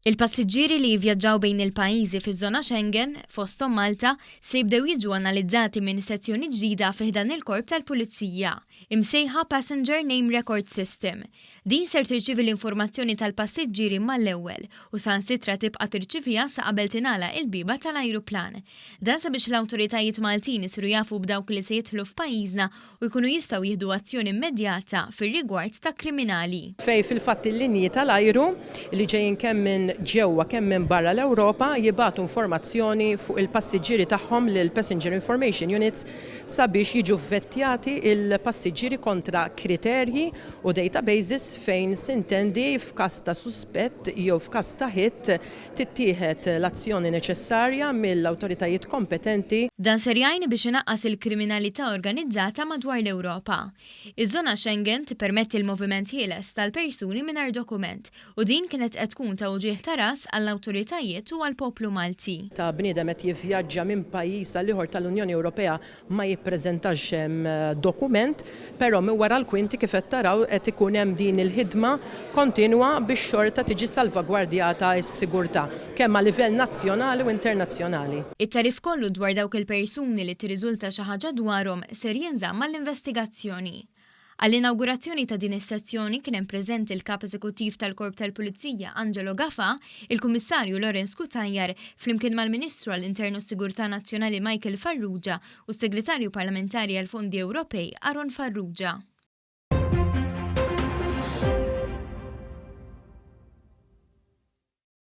Il-passiġġieri li jivvjaġġaw bejn il-pajjiżi fiż-żona Schengen, fosthom Malta, se jibdew jiġu analizzati minn sezzjoni ġdida fi ħdan il-Korp tal-Pulizija, imsejħa Passenger Name Record System. Din ser tirċievi l-informazzjoni tal-passiġġieri mal-ewwel u saħansitra tibqa' tirċiviha sa qabel tingħalaq il-bieba tal-ajruplan. Dan sabiex l-awtoritajiet Maltin isiru jafu b'dawk li se jidħlu f'pajjiżna u jkunu jistgħu jieħdu azzjoni immedjata fir-rigward ta' kriminali. Fejn fil-fatt il-linji tal-ajru li ġejjin kemm minn ġewwa kemm minn barra l-Ewropa jibagħtu informazzjoni fuq il-passiġġieri tagħhom lill-Passenger Information Units sabiex jiġu vvettjati l-passiġġieri kontra kriterji u databases fejn sintendi f'każ ta' suspett jew f'każ ta' hit tittieħed l-azzjoni neċessarja mill-awtoritajiet kompetenti. Dan ser jgħin biex inaqqas il-kriminalità organizzata madwar l-Ewropa. Iż-żona Schengen tippermetti l-moviment ħieles tal-persuni mingħajr dokument u din kienet qed tkun ta' uġigħ ta' ras għall-awtoritajiet u għall-poplu Malti. Ta' bniedem qed jivvjaġġa minn pajjiż għal ieħor tal-Unjoni Ewropea ma jippreżentax dokument, però minn wara l-kwinti kif qed taraw qed ikun hemm din il-ħidma kontinwa biex xorta tiġi salvagwardjata s-sigurtà, kemm a livell nazzjonali u internazzjonali. It-tagħrif kollu dwar dawk il-persuni li tirriżulta xi ħaġa dwarhom ser jinżamm għall-investigazzjoni. Għall-inawgurazzjoni ta' din is-sezzjoni kien hemm preżenti l-Kap Eżekuttiv tal-Korp tal-Pulizija Angelo Gafà, il-Kummissarju Lawrence Cutajar, flimkien mal-Ministru għall-Intern u s-Sigurtà Nazzjonali Michael Farrugia u s-Segretarju Parlamentari għall-Fondi Ewropej Aaron Farrugia.